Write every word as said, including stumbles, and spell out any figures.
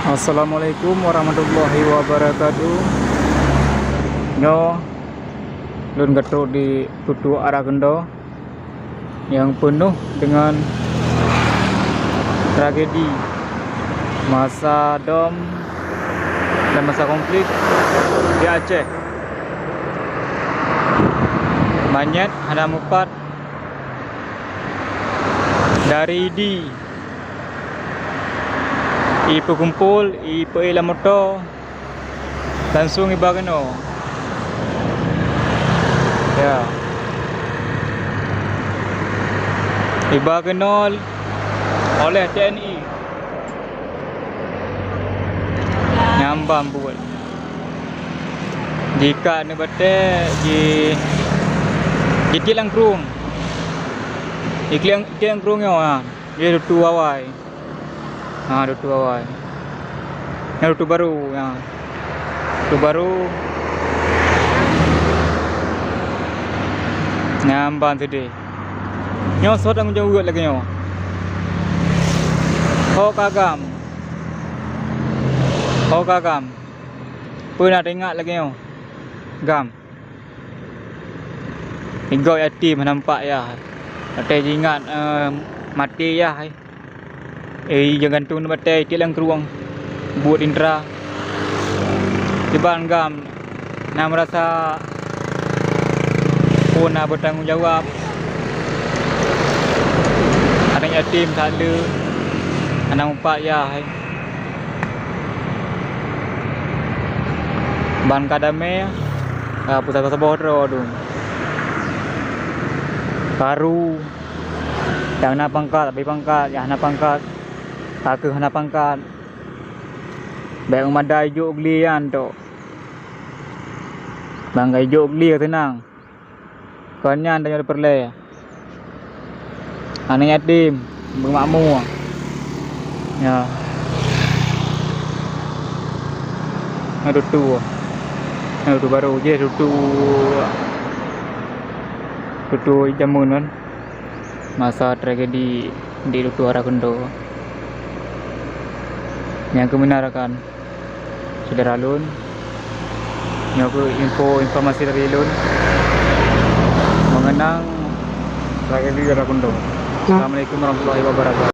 Assalamualaikum warahmatullahi wabarakatuh. Nyoe lôn ka trok di Tutoe Ara Keundoe nyang peunoh deungon tragedi masa dom dan masa konflik di Aceh. Manyét hana mupat dari Idi, ipeukumpol, ipeuék lam moto, langsong iba keunoe. Ya. Iba keunoe oleh T N I. Nyang ban buet. Jika neubaté ji, jitiek lam krueng. Jitiek, jitiek lam krueng nyoe, ha. Jih Tutoe awai. Ha, Tutoe awai. Nyan Tutoe barô, ya. Tutoe barô. Nyang ban seudeh. Nyoe soe tanggong jaweueb lagèe nyoe? Ho ka GAM. Ho ka GAM. Peue na teuingat lagèe nyoe? GAM. Igob yatim hana mupat yah. Watèe jiingat, eh, maté yah. Eh, ija gantung nibak batèe, tiek lam krueng. Buet intra. Kiban GAM na meurasa phon na beutanggong jawab. Aneuk yatim that le, hana mupat yah hai. Ban ka damé, ka peusaboh-saboh droe dum. Karu, nyang na pangkat, abéh pangkat, nyang hana pangkat, ka kheueh hana pangkat. Bèk meumada ijok gli nyan tok. Ban ka ijok gli ka seunang. Kon nyan tanyoe peureulèe. Aneuk yatim, beumakmu. Ya. Nyan Tutoe. Nyan Tutoe barô jih, Tutoe, Tutoe jameun kan. Masa tragedi di Tutoe Ara Keundoe. Nyang keumeuna rakan syedara lôn, nyoe kheueh info, informasi dari lôn mengenang tragedi Ara Keundoe. Assalamualaikum warahmatullahi wabarakatuh.